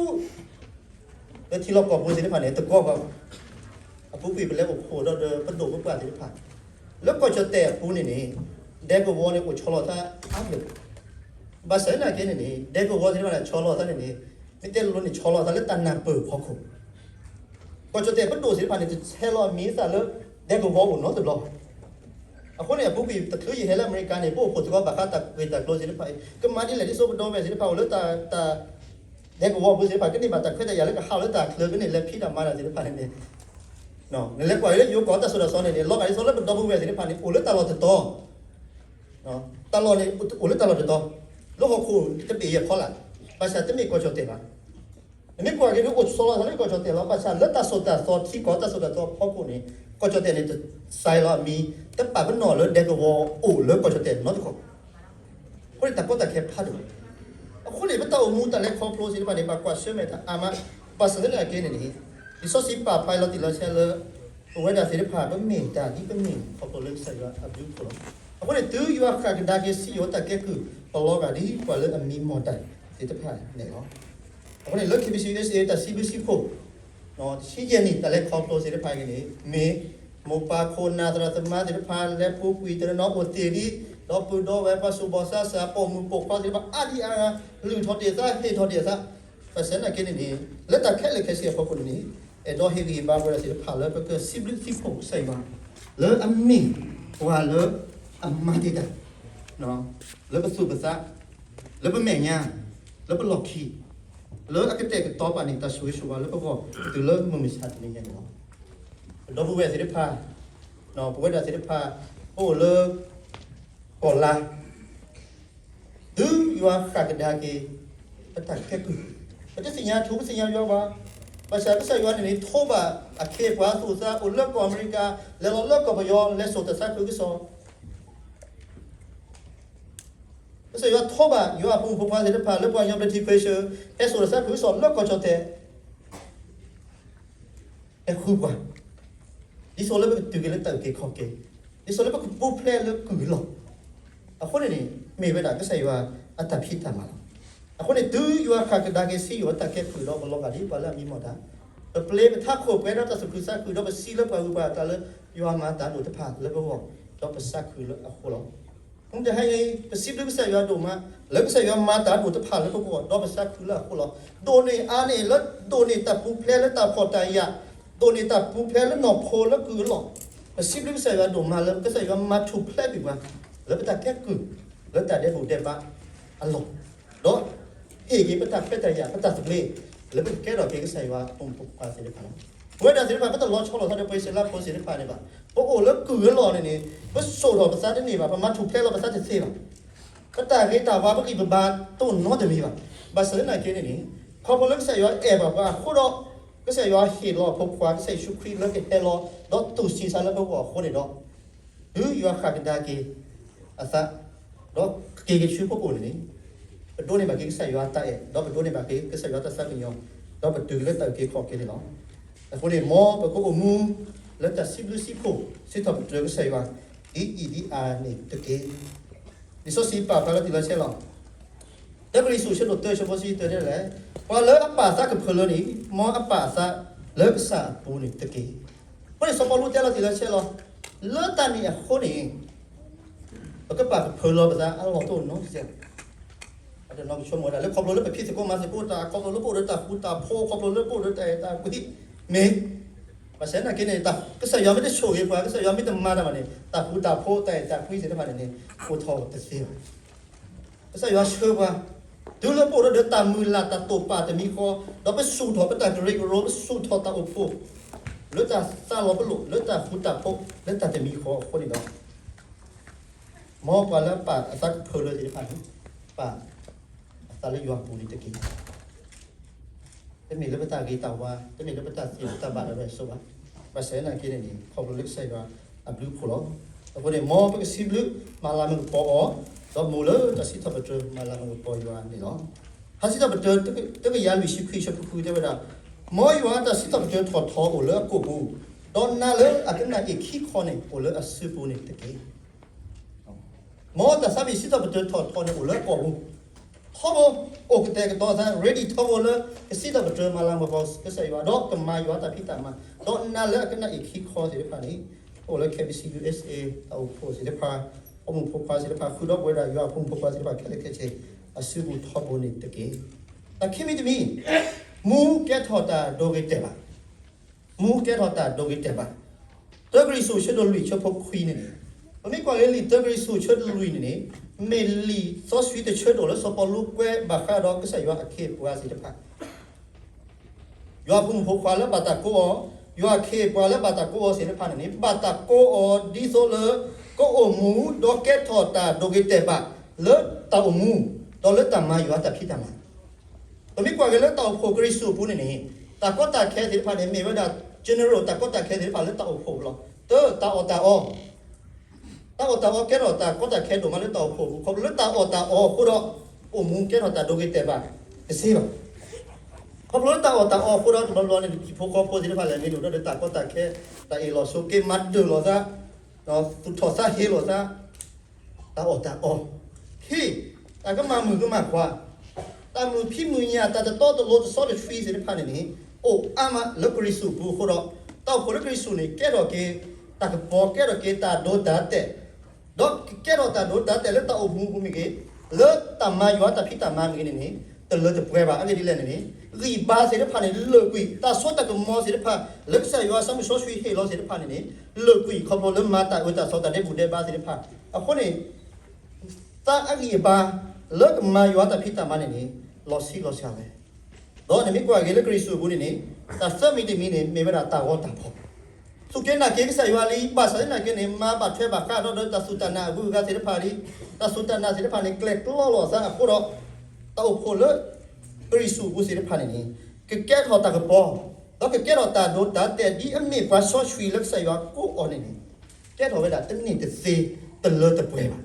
လၢထံလီၢ်ကီၢ်ပူၤသ့ၣ်တဖၣ်န့ၣ် တကိးဘၣ်. အပူၤကွံာ်ပလဲၤအိၣ်ဖှိၣ်ဒီးပဒိၣ်ပပှၢ်သ့ၣ်တဖၣ် လၢကီၢ်ကၠီၣ်တဲၣ်အပူၤန့ၣ်န့ၣ် ဒဲကဝီၤန့ၣ်အိၣ်ဆီလီၤသးအါဘျဲၣ်. ဘၣ်ဆၣ်သနာ်က့န့ၣ်န့ၣ် ဒဲကဝီၤသ့ၣ်တဖၣ်န့ၣ် ဆီလီၤသးန့ၣ်န့ၣ် မ့ၢ်တဲလိၤလိၤန့ၣ် ဆီလီၤသးလၢတၢ်နၢ်ပၢၢ်ဖီခိၣ်. ကီၢ်ကၠီၣ်တဲၣ်ပဒိၣ်သ့ၣ်တဖၣ်န့ၣ် တဆဲးလီၤအမံၤအသၣ်လၢ ဒဲကဝီၤအိၣ်နီတဘျီ. အဃိန့ၣ် အပူၤကွံာ်တချုးယဟဲလၢအမဲရကၤန့ၣ် ပအိၣ်ဖှိၣ်သကိးဘၣ်ဃးတၢ်ဂ့ၢ်တၢ်ကျိၤသ့ၣ်တဖၣ်အံၤ ကမၤဒ်လဲၣ်ဒ်သိးပဒီပုၢ်ဝဲၢ်သ့ၣ်တဖၣ်အိၣ်လၢတၢ် ဒဲကဝီၤပူၤသ့ၣ်တဖၣ် ကန့ၢ်ဘၣ်တၢ်ခွဲးတၢ်ယာ်လၢကဟးလၢတၢ်ချၢကန့ၢ်လဲၤဖံးတၢ်မၤတၢ်သ့ၣ်တဖၣ်န့ၣ်န့ၣ်, နလဲၤကွၢ်လၢယိၤကီၢ်တၢ်စိတၢ်ကမီၤန့ၣ်န့ၣ် လီၤဂာ်ဒ်သိးလၢပဒီပုၢ်ဝဲၢ်သ့ၣ်တဖၣ်န့ၣ် အိၣ်လၢတၢ်လီၢ်တတီၤ, တၢ်လီၢ်န့ၣ် အိၣ်လၢတၢ်လီၢ်တတီၤ, လၢဟီၣ်ခိၣ်တဘ့ၣ်ယဲၢ်ဖီလာ်, ဘၣ်ဆၣ်တမ့ၢ်ကီၢ်ကၠီၣ်တဲၣ်ဘၣ်. နမ့ၢ်ကွၢ်က့ၤဒ်အိၣ်ဆီလီၤသးလၢကီၢ်ကၠီၣ်တဲၣ်လီၤ, ဘၣ်ဆၣ်လၢတၢ်စိာ်တၢ်သီထံကီၢ်တၢ်စိာ်တၢ်သီဖီခိၣ်န့ၣ် ကီၢ်ကၠီၣ်တဲၣ်န့ၣ် တဆဲးလီၤအမံၤ တပာ်ပနီၣ်လၢဒဲကဝီၤအိၣ်လၢကီၢ်ကၠီၣ်တဲၣ်နီတခီၣ်. အဃိန့ၣ်တၢ်ကီတၢ်ခဲဖးဒိၣ် အဃိန့ၣ် ပတၢ်အိၣ်မူတၢ်လဲၤခီဖျိသ့ၣ်တဖၣ်န့ၣ် ဘၣ်ကွၢ်ဆၢၣ်မဲာ်တၢ်အါမး, ဘၣ်ဆၣ်သနာ်က့န့ၣ်န့ၣ် လံာ်စီဆှံပာ်ဖျါလီၤတံၢ်လီၤဆဲးလၢ ပဝဲဒၣ်သ့ၣ်တဖၣ် ပမ့ၢ်တၢ်ဒ်ပမ့ၢ် ခီဖျိလၢကစၢ်ယွၤအဘျုးအဖှိၣ်လီၤ. အဃိန့ၣ် တုၤယွၤဃၣ်ကဒါက့ၤ စံယိၤတၢ်ကဲကုၢ် ပလီၤဂာ်ဒ်ပှၤလၢအမံမီၢ်တၢ်သ့ၣ်တဖၣ်န့ၣ်လီၤ. အဃိန့ၣ် လၢ ခ့ဘံၣ်စံၣ် ယူၣ်အ့ၣ်စ့ၣ် တၢ်စံးဘျုးစံးဖှိၣ် တဆံယဲၢ်နံၣ် တၢ်လဲၤခီဖျိသ့ၣ်တဖၣ်အံၤန့ၣ် မ့ၢ်မိၢ်ပၢ်ခိၣ်နၢ်သရၣ်သမါသ့ၣ်တဖၣ် လဲၤပူၤကွံာ်တနီၤနီၤအိၣ်သ့ၣ်လံ, ဒီပုၢ်ဒီဝဲၢ် ပှၤဆူးဘီၣ်ဆါစၢ် ပိာ်မုၣ်ပိာ်ခွါသ့ၣ်တဖၣ် အါဒံအါဂၤ လုၢ်ထီၣ်တ့ၢ်သး ဟ့ၣ်ထီၣ်တ့ၢ်သး, ဘၣ်ဆၣ်သနာ်က့န့ၣ်န့ၣ် လၢတၢ်ခဲလၢာ်ခဲဆ့အဖီခိၣ်န့ၣ်န့ၣ် အဲၣ်ဒိးဟ့ၣ်ဂံၢ်ဘါပဝဲဒၣ်သ့ၣ်တဖၣ်လၢ ပကစံးဘျုးစံးဖှိၣ်ကစၢ်ယွၤ လၢအမ့ၢ်ပှၤလၢအမၤတ့ၢ်တၢ် လၢပသူၣ်ပသး, လၢပမဲာ်ညါ, လၢပလီၢ်ခံ, လၢအကတဲာ်ကတီၤပာ်န့ၢ်တၢ်ဆိၣ်ဂ့ၤဆိၣ်ဝါလၢပဂီၢ် တုၤလၢမုၢ်မဆါတနံၤညါန့ၣ်လီၤ. ပဒီပုၢ်ဝဲၢ်သ့ၣ်တဖၣ်, ပဝဲဒၣ်သ့ၣ်တဖၣ် ပအိၣ်လၢ ကီၢ်လါ တုၤယွၤဃၣ်ကဒါက့ၤ ပတၢ်ကဲကုၢ်, ပတသ့ၣ်ညါထူ ပသ့ၣ်ညါယွၤဘၣ်. ဘၣ်ဆၣ်ကစၢ်ယွၤန့ၣ်န့ၣ် ထိးဘၣ်အခ့အပှၤသူၣ်သး အိၣ်လၢကီၢ်အမဲရကၤ လဲၤလီၤလၢကီၢ်ပယီၤ လဲၤစိာ်တၢ်သးခုကစီၣ်. ကစၢ်ယွၤထိးဘၣ်ယွၤအဖိမုၣ်ဖိခွါသ့ၣ်တဖၣ် လၢပှၤကညီဘျၢထံခဝ့ၡၢၣ် ဟဲစိာ်တၢ်သးခုကစီၣ်လၢကီၢ်ကၠီၣ်တဲာ် ဟဲဃုပှၤ, ဒ်သိးလၢပကတုၤက့ၤလၢတၢ်အုၣ်က့ၤခီၣ်က့ၤ, ဒ်သိးလၢပကပူၤဖျဲးလၢကုၢ်အလီၢ်. အဃိန့ၣ်န့ၣ် မ့ၢ်ဝဲဒၣ်ကစၢ်ယွၤအတၢ်ဖံးတၢ်မၤလီၤ. အဃိန့ၣ် တုၤယွၤဃၣ်ကဒါက့ၤ စံယိၤအတၢ်ကဲကုၢ်ဒီး ပလီၤဂာ်ဒ်ပှၤလၢအမံမီၢ်တၢ်, ပပျ့ၤပထးခိၣ်ပှဲၤဒီးတၢ်သူၣ်ခုသးခု ဒီးပစံးလၢပှၤဂုၤပှၤအသးလၢ ယွၤမၤတၢ်ဒိၣ်တဖၣ်လၢပဂီၢ်, ဒီးပသးခုလၢအဃိလီၤ. မုၢ်တဟါအံၤ ပစံးဘျုးကစၢ်ယွၤဒိၣ်မး လၢကစၢ်ယွၤမၤတၢ်ဒိၣ်တဖၣ်လၢပဂီၢ် ဒီးပသးခုလၢအဃိလီၤ. ဒိၣ်န့ၢ်အါန့ၢ် လၢဒိၣ်န့ၢ်တၢ်ပူၤဖျဲးလၢတၢ်ဖှီၣ်တၢ်ယာ်, ဒိၣ်န့ၢ်တၢ်ပူၤဖျဲးလၢနီၢ်ခိလၢကုၢ်အလီၢ်, ပစံးဘျုးကစၢ်ယွၤဒိၣ်မးလၢကစၢ်ယွၤမၤထူၣ်ဖျဲးကွံာ်ပှၤ လၢပတၢ်ကဲကုၢ် လၢတၢ်ဒဲးဘိၣ်ဒဲးဘးအလီၢ်, ဒီးဟ့ၣ်က့ၤပတၢ်ခွဲးတၢ်ယာ် ပတၢ်သဘျ့ လၢပကကဲထီၣ်က့ၤကစၢ်ယွၤအဖိမုၣ်ဖိခွါသ့ၣ်တဖၣ်လီၤ. ပဝဲဒၣ်သ့ၣ်တဖၣ် ပတလီၤဆီလိာ်သးဒီးပှၤအံၣ်စရ့လးဖိသ့ၣ်တဖၣ်န့ၣ်ဘၣ်. ပအိၣ်လၢကုၢ်အလီၢ်န့ၣ်န့ၣ် ပစိာ်ထီၣ်ပသးတန့ၢ်ဘၣ်, ပမၤထူၣ်ဖျဲးလီၤပသးတသ့ဘၣ်. ပတၢ်ဂ့ၤတၢ်ဝါ ပဂံၢ်ပဘါတအိၣ်နီတမံၤဘၣ်. ဘၣ်ဆၣ်သနာ်က့န့ၣ်န့ၣ် ခီဖျိလၢကစၢ်ယွၤအဲၣ်ဘၣ်ပှၤအဃိဒီး ကစၢ်ယွၤဟ့ၣ်လီၤအဖိခွါ ကစၢ်ယ့ၣ်ၡူးခရံာ်လၢကဟဲလီၤ ဒီးတူၢ်ဆံးစှၤလၢပဂီၢ်အဃိန့ၣ်ဒီး တုၤယွၤဃၣ်ကဒါက့ၤအသး ဒီးက့ၤက့ၤဆူပအိၣ်န့ၣ်န့ၣ် ပဒိးန့ၢ်ဘၣ်က့ၤကစၢ်ယွၤတၢ်အဲၣ် ဒီးပဒိးန့ၢ်ဘၣ်က့ၤကစၢ်ယွၤတၢ်သးကညီၤ ဒီးပတုၤလၢတၢ်အုၣ်က့ၤခီၣ်က့ၤန့ၣ်လီၤ. အဃိန့ၣ် မ်ပကအိၣ်မူလၢတၢ်စံးဘျုးစံးဖှိၣ် စံးထီၣ်ပတြၢၤကစၢ်ယွၤ ဒ်အံၤဒ်အါန့ၣ်တက့ၢ်. လံာ်စီဆှံပာ်ဖျါလီၤတံၢ်လီၤဆဲးလီၤ. တၢကရံၣ်သူး အဆၢဒိၣ်တၢ အဆၢဖိတဆံတၢ တဲဒ်လဲၣ်, ပှၤလၢအပာ်အသးကဖၢလၢန့ၣ် မ်အပာ်အသးလၢကစၢ်အပူၤန့ၣ်တက့ၢ်. အဃိန့ၣ် စီၤပီလူးတဲလီၤတံၢ်လီၤဆဲးလီၤ. လၢတၢ်န့ၣ်အဃိန့ၣ် ပကပာ်ကဖၢလီၤပသးအလီၢ်တအိၣ်နီတစဲးဘၣ်. ပတနီၤကဆိကမိၣ်ဝဲဒၣ်လၢ ခီဖျိလၢပဖံးသကိးမၤသကိးတၢ် ခီဖျိလၢပအိၣ်ဒီးတၢ်ဃူတၢ်ဖိး ခီဖျိလၢပအိၣ်ဒီးတၢ်အဲၣ်တၢ်ကွံ မ့ၢ် ဘၣ်ဆၣ်သနာ်က့န့ၣ် ကစၢ်ယွၤမ့ၢ်တဆိၣ်ဂ့ၤပှၤ ကစၢ်ယွၤမ့ၢ်တမၤတၢ်ဘၣ်န့ၣ် တၢ်ဃူတၢ်ဖိး တၢ်အဲၣ်တၢ်ကွံသ့ၣ်တဖၣ်န့ၣ်န့ၣ် အိၣ်ထီၣ်တသ့ဘၣ်. ကစၢ်ယွၤဆှၢပှၤ တုၤလၢပအိၣ်ဒီးတၢ်မုၢ်လၢ်တၢ်တိာ်ပာ်တမံၤဃီ ဒီးပဆူၣ်ထီၣ်ပတၢ်ကရၢကရိ ပဆူၣ်ထီၣ်တၢ်အိၣ်ဖှိၣ် လၢတၢ်သးလီၤပလိာ် လၢတၢ်ဃူတၢ်ဖိး လၢတၢ်တမံၤဃီအဃိန့ၣ်ဒီး မ်ပှၤလၢအပာ်အသးကဖၢလၢသ့ၣ်တဖၣ်န့ၣ် ပာ်အသးလၢယွၤအပူၤန့ၣ်တက့ၢ်. တမ့ၢ်လၢပတၢ်ဂ့ၤတၢ်ဝါ တမ့ၢ်လၢပတၢ်သ့ပတၢ်ဘၣ်ဒၣ်ဝဲအစိၤဘၣ်. ဘၣ်ဆၣ်သနာ်က့န့ၣ်န့ၣ် ခီဖျိလၢကစၢ်ယွၤအဘျုးအဖှိၣ်လီၤ. အဃိန့ၣ် မ်ပကစံးဘျုးမၤလၤမုၢ်ကပီၤအီၤ ဒီးမူလၢတၢ်စံးထီၣ်ပတြၢၤမၤလၤမုၢ်ကပီၤယွၤန့ၣ်လီၤ. ထါစံးထီၣ်ပတြၢၤ တကယၤလွံၢ်ဆံခွံ အဆၢဖိဃုတဲဝဲဒၣ်, မ်ယွၤအတၢ်စံးထီၣ်ပတြၢၤထီၣ်ထီအိၣ်လၢအကိာ်ပူၤ, ဒီးနၤလၢအကနၣ်အ့ၣ်ခံခီန့ၣ် အိၣ်လၢအစုပူၤန့ၣ်တက့ၢ်. မ်တၢ်သးမံၤစံးထီၣ်ပတြၢၤထီၣ်ထီန့ၣ်အိၣ်လၢအကိာ်ပူၤ, ထီဘိအိၣ်ကတဲာ်ကတီၤအသး ready ထီဘိလၢ ကစံးထီၣ်ပတြၢၤမၤလၤမုၢ်ကပီၤကစၢ်ယွၤ ဒီးကမၤယွၤတၢ်ဖံးတၢ်မၤ, ဒီးနၤလၢအကနၣ်အ့ၣ်ခံခီသ့ၣ်တဖၣ်န့ၣ် အိၣ်လၢ ခ့ဘံၣ်စံၣ် ယူၣ်အ့ၣ်စ့ၣ် တၢ်အိၣ်ဖှိၣ်သ့ၣ်တဖၣ်, ဖိမုၣ်ဖိခွါသ့ၣ်တဖၣ် ဃုာ်ဒီးပဝဲဒၣ်ယွၤအဖိမုၣ်ဖိခွါသ့ၣ်တဖၣ်ခဲလၢာ်ခဲဆ့ အစုပူၤထီဘိန့ၣ်တက့ၢ်. တၢ်ခံမံၤတမံၤ, မူကဲထီၣ်တၢ်ဒိဂ့ၤတဲာ်ဘၣ် မူကဲထီၣ်တၢ်ဒိဂ့ၤတဲာ်ဘၣ်. တၢကရံၣ်သူး အဆၢဒိၣ်လွံၢ် အဆၢဖိခွံန့ၣ်န့ၣ်, ပမ့ၢ်ကွၢ်က့ၤလံာ်တၢကရံၣ်သူး အဆၢဒိၣ်လွံၢ်န့ၣ်န့ၣ်, မ့ၢ်လံာ်စီဆှံတဆၢဒိၣ်လၢစီၤပီလူးကွဲးဘၣ်ဃးဒီးကစၢ်ယွၤအခ့အပှၤသ့ၣ်တဖၣ် ယွၤအဖိမုၣ်ဖိခွါလၢဘၣ်တၢ်ကိးအီၤ, ယွၤအခ့အပှၤလၢဘၣ်တၢ်ကိးအီၤသ့ၣ်တဖၣ်န့ၣ်န့ၣ် ဘၣ်တၢ်ကိးအီၤဒ်သိးလၢ ကအိၣ်မူဒီးကဲထီၣ်တၢ်ဒိဂ့ၤတဲာ်ဘၣ် လၢတၢ်အိၣ်မူ, ဒီးလၢတၢ်မၤယွၤတၢ်ဖံးတၢ်မၤ. ပမ့ၢ်ကွၢ်က့ၤလၢတၢ်အိၣ်ဖှိၣ်ကရံၣ်သူးအပူၤန့ၣ်န့ၣ်, တၢ်ကီတၢ်ခဲသ့ၣ်တဖၣ်န့ၣ် မ့ၢ်ဝဲဒၣ် general တၢ်ကီတၢ်ခဲသ့ၣ်တဖၣ်လၢတၢ်အိၣ်ဖှိၣ်အပူၤလီၤ. တၢ်အီၣ်တၢ်အီ တၢ်အီၣ်တၢ်အီကဲထီၣ်တၢ်ကီတၢ်ခဲဒိၣ်မးလၢတၢ်အိၣ်ဖှိၣ်အပူၤ, ခီဖျိလၢတၢ်အီၣ်တၢ်အီအဃိဒီး အိၣ်မူကဲထီၣ်တၢ်ဒိဂ့ၤတဲာ်ဘၣ်တသ့ဘၣ်. ခီဖျိလၢတၢ်အီၣ်တၢ်အီအဃိဒီး တဘျီဘျီန့ၣ် ဟံၣ်ဖိဃီဖိသ့ၣ်တဖၣ်လဲၤမ့ၢ်ဒိၣ်ဒီး တၢ်ကီတၢ်ခဲ, တၢ်အ့ၣ်လိာ်ဆိးက့ မၤဒၢၣ်လိာ်သး, သူၣ်ထီၣ်သးဟ့လိာ်သး, တၢ်အီၣ်တၢ်အီ, ဟ့ၣ်, တၢ်ကမၣ်မုၣ်ကမၣ်ခွါ, တၢ်မုာ်ဖံးမုာ်ညၣ် တၢ်တတီတလိၤတဆီတဆှံသ့ၣ်တဖၣ်န့ၣ်န့ၣ် အိၣ်အါမးလၢကရံၣ်သူၣ်အပူၤအဃိဒီး, တၢ်အိၣ်ဖှိၣ်လၢကရံၣ်သူၣ်န့ၣ် ကဲထီၣ်က့ၤတၢ်ကပီၤ, ကဲထီၣ်က့ၤတၢ်ဒိတၢ်တဲာ်, ဒီးကကဲထီၣ်တၢ်ဒိတၢ်တဲာ်လၢတၢ်အိၣ်မူအပူၤမ့ၢ်ဂ့ၤ, လၢတၢ်မၤယွၤတၢ်ဖံးတၢ်မၤမ့ၢ်ဂ့ၤန့ၣ်န့ၣ် တလၢတပှဲၤဘၣ်. အဂ့ၢ်ဒ်လဲၣ်န့ၣ်န့ၣ် ဂံၢ်ဘါသ့ၣ်တဖၣ်န့ၣ် လၢာ်ကွံာ်, တၢ်စိတၢ်ကမီၤသ့ၣ်တဖၣ် လၢကစၢ်ယွၤစီၤမုၢ်စီဆှံဟ့ၣ်လီၤသ့ၣ်တဖၣ်န့ၣ်န့ၣ် လၢာ်ကွံာ်ခီဖျိလၢမၤတၢ်အၢတၢ်သီတၢ်ဒ့ပူၤဒ့ဘါသ့ၣ်တဖၣ်. အဃိန့ၣ် သးအဂံၢ်အဘါ လၢကမၤယွၤတၢ်ဖံးတၢ်မၤန့ၣ်န့ၣ် လီၤဆံးလီၤစှၤဝဲ, ဒီးနမ့ၢ်ကွၢ်က့ၤလၢကရံၣ်သူၣ်အပူၤန့ၣ်န့ၣ် တၢ်သၢမံၤတမံၤန့ၣ် မ့ၢ်ဝဲဒၣ်တၢ်ဂီၤတၢ်ဖီၣ်, စူၢ်က့ၤနာ်က့ၤကစၢ်ယွၤလံ, ဘၣ်ဆၣ်သနာ်က့န့ၣ် မၤဘၣ်ထွဲဘၣ်ဃးဒီးတၢ်စူၢ်တၢ်နာ်အဂုၤအဂၤသ့ၣ်တဖၣ်လံ, တၢ်စူၢ်တၢ်နာ်သ့ၣ်တဖၣ်န့ၣ် ကျဲၤကျီလိာ်သးအဃိဒီး တၢ်အိၣ်ဖှိၣ်လၢ ကရံၣ်သူၣ်အပူၤသ့ၣ်တဖၣ်န့ၣ်န့ၣ် ကကဲထီၣ်တၢ်ကပီၤ, ဒီးကကဲထီၣ်တၢ်ဒိတၢ်တဲာ် ဒ်အမ့ၢ်ပှၤစီဆှံလၢကစၢ်ယွၤကိးအီၤန့ၣ်န့ၣ် ကဲထီၣ်ဝဲဒၣ်တန့ၢ်တသ့ တလၢတပှဲၤဘၣ်.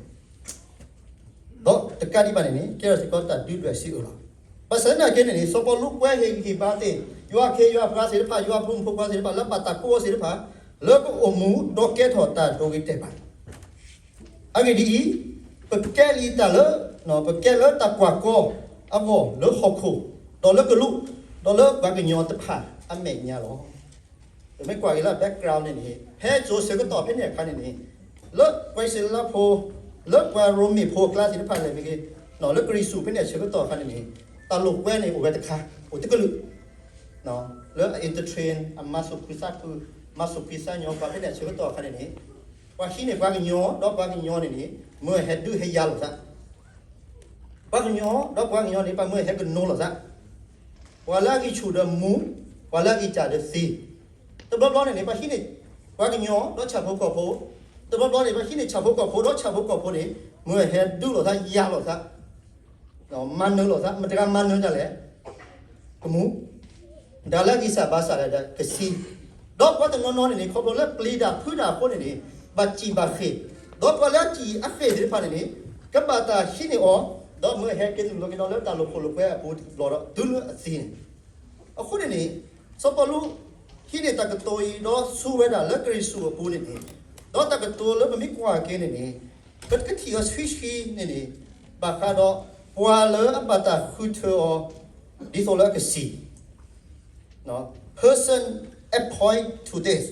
ဒီးတကးဒံးဘၣ်န့ၣ်န့ၣ် ကဲထီၣ်စ့ၢ်ကီးတၢ်ဒုၣ်ဒွဲၣ်စံးအၢလီၤ. ဘၣ်ဆၣ်သနာ်က့န့ၣ်န့ၣ် စီၤပီလူးကွဲးဟ့ၣ်ဂံၢ်ဟ့ၣ်ဘါသ့ၣ် ယွၤခ့ယွၤပှၤသ့ၣ်တဖၣ် ယွၤဖိမုၣ်ဖိခွါသ့ၣ်တဖၣ် လၢဘၣ်တၢ်ကိးအီၤသ့ၣ်တဖၣ် လၢကအိၣ်မူဒီးကဲထီၣ်တၢ်ဒိဂ့ၤတဲာ်ဘၣ်. အဂ့ၢ်ဒ်အံၤ, ပကဲလံတၢ်လၢ, ပကဲလၢတၢ်ကွၢ်ကီအဂီၢ်လၢဟီၣ်ခိၣ်, ဒီးလၢကလူး, ဒီးလၢပှၤကညီတဖၣ်အမဲာ်ညါလီၤ. ပမ့ၢ်ကွၢ်က့ၤလၢ background န့ၣ်န့ၣ် ဖဲစိၤဆၢကတီၢ်ဖဲန့ၣ်အခါန့ၣ်န့ၣ် လၢပှၤအံၣ်စရ့လးဖိ, လၢပှၤရိမ့ၤဖိအကျါသ့ၣ်တဖၣ်လဲၣ်မ့ၢ်ဂ့ၤ, လၢကရံၣ်သူၣ်ဖဲန့ၣ်အဆၢကတီၢ်အခါန့ၣ်န့ၣ် တၢ်လိာ်ကွဲန့ၣ်အိၣ်ဝဲတခါ, အိၣ်တကလုာ် လၢအ entertain အမၤသူၣ်ဖှံသးခု, မၤသူၣ်ဖှံသးညီ ပှၤဖဲန့ၣ်အဆၢကတီၢ်အခါန့ၣ်န့ၣ် ပှၤဟံးန့ၢ်ပှၤကညီ, ဒီးပှၤကညီန့ၣ်န့ၣ် မၢဟဲဒုးဟဲယၤလိာ်သး, ပှၤကညီ, ဒီးပှၤကညီန့ၣ် ပှၤမၢဟဲကနိလိာ်သး, ပှၤလၢအဂံၢ်ဆူၣ်ဒီးမူ, ပှၤလၢအဂံၢ်စၢ်ဒီးသံ, တဘျီဘျီန့ၣ်န့ၣ် ပှၤဟံးန့ၢ်ပှၤကညီ ဒီးဆၣ်ဖိကီၢ်ဖိ, တဘျီဘျီန့ၣ် ပှၤဟံးန့ၢ်ဆၣ်ဖိကီၢ်ဖိ ဒီးဆၣ်ဖိကီၢ်ဖိန့ၣ် မၢဟဲဒုးလိာ်သး ယၤလိာ်သး မၤနၢၤလိာ်သး, မတၤတဂၤမၤနၢၤဒၣ်လဲာ်, ကမူၣ်, တၢ်လၢအဂံၢ်စၢ်ဘါစၢ်လၢာ်ဒီးကသံ, ဒီးပှၤတနီၤနီၤန့ၣ်န့ၣ် ခီဖျိလၢပျံၤတၢ်ဖုးတၢ်အဃိန့ၣ်န့ၣ် ဘၣ်စံၣ်ဘၣ်ဃ့ၢ်, ဒီးပှၤလၢအစံၣ်အဃ့ၢ်သ့ၣ်တဖၣ်န့ၣ်န့ၣ် ကဘၣ်တၢ်ဟံးန့ၢ်အီၤ, ဒီးမၢဟဲက့ၤနုာ်လီၤက့ၤဒီးလၢတၢ်လိာ်ခိၣ်လိာ်ကွဲအပူၤတဘျီဒီး တုၤလၢအသံန့ၣ်, အဃိန့ၣ်န့ၣ် စီၤပီလူး ဟံးန့ၢ်တၢ်ကတိၤအံၤ ဒီးဆူဝဲဒၣ်လၢကရံၣ်သူၣ်အပူၤန့ၣ်န့ၣ်, ဒီးတၢ်ကတိၤလၢပမ့ၢ်ကွၢ်က့ၤန့ၣ်န့ၣ် ပကထံၣ်အီၤဆှံဆှံန့ၣ်န့ၣ် ဘၣ်ဃးဒီး ပှၤလၢအဘၣ်တၢ်ဃုထၢအီၤ ဒ်သိးလၢအကသံ, person appoint to death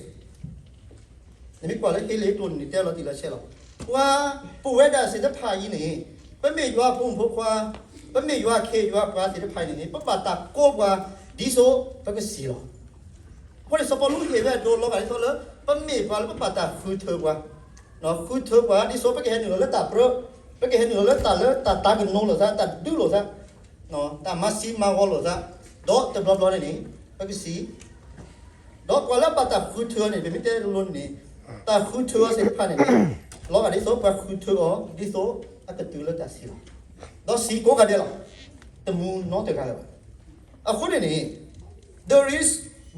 နမ့ၢ်ကွၢ်လၢဟ့လ့ၣ်ကျိာ်န့ၣ် တဲလီၤတံၢ်လီၤဆဲးလီၤ. ပှၤပဝဲဒၣ်သ့ၣ်တဖၣ်အံၤန့ၣ် ပမ့ၢ်ယွၤဖိမုၣ်ဖိခွါ, ပမ့ၢ်ယွၤခ့ယွၤပှၤသ့ၣ်တဖၣ်အံၤန့ၣ်န့ၣ် ပဘၣ်တၢ်ကိးပှၤ ဒ်သိးပကသံလီၤ. အဃိန့ၣ် စီၤပီလူးဟ့ၣ်ဝဲအဒိလီၤဂာ်ဒ်သိးလၢ ပမ့ၢ်ပှၤလၢပဘၣ်တၢ်ဃုထၢပှၤ, ဃုထၢပှၤ ဒ်သိးပကဟဲနုာ်လီၤလၢတၢ်ပြၢ, ပကဟဲနုာ်လီၤလၢတၢ်လၢတၢ်တၢ်ကနိလိာ်သး, တၢ်ဒုးလိာ်သး, တၢ်မၤသံမၤဂီၤလိာ်သး, ဒီးတဘျီဘျီန့ၣ်န့ၣ် ပကသံ, ဒီးပှၤလၢဘၣ်တၢ်ဃုထၢအီၤန့ၣ် ပမ့ၢ်တဲလိၤလိၤန့ၣ်န့ၣ် တၢ်ဃုထၢအီၤသ့ၣ်တဖၣ်န့ၣ်န့ၣ် လီၤဂာ်ဒ်သိးပှၤဃုထၢအီၤ ဒ်သိးအကတုၤလၢတၢ်သံလီၤ. ဒီးသံကိးဂၤဒဲးလီၤ. တမူနီတဂၤလၢၤဘၣ်. အဃိန့ၣ်န့ၣ် there is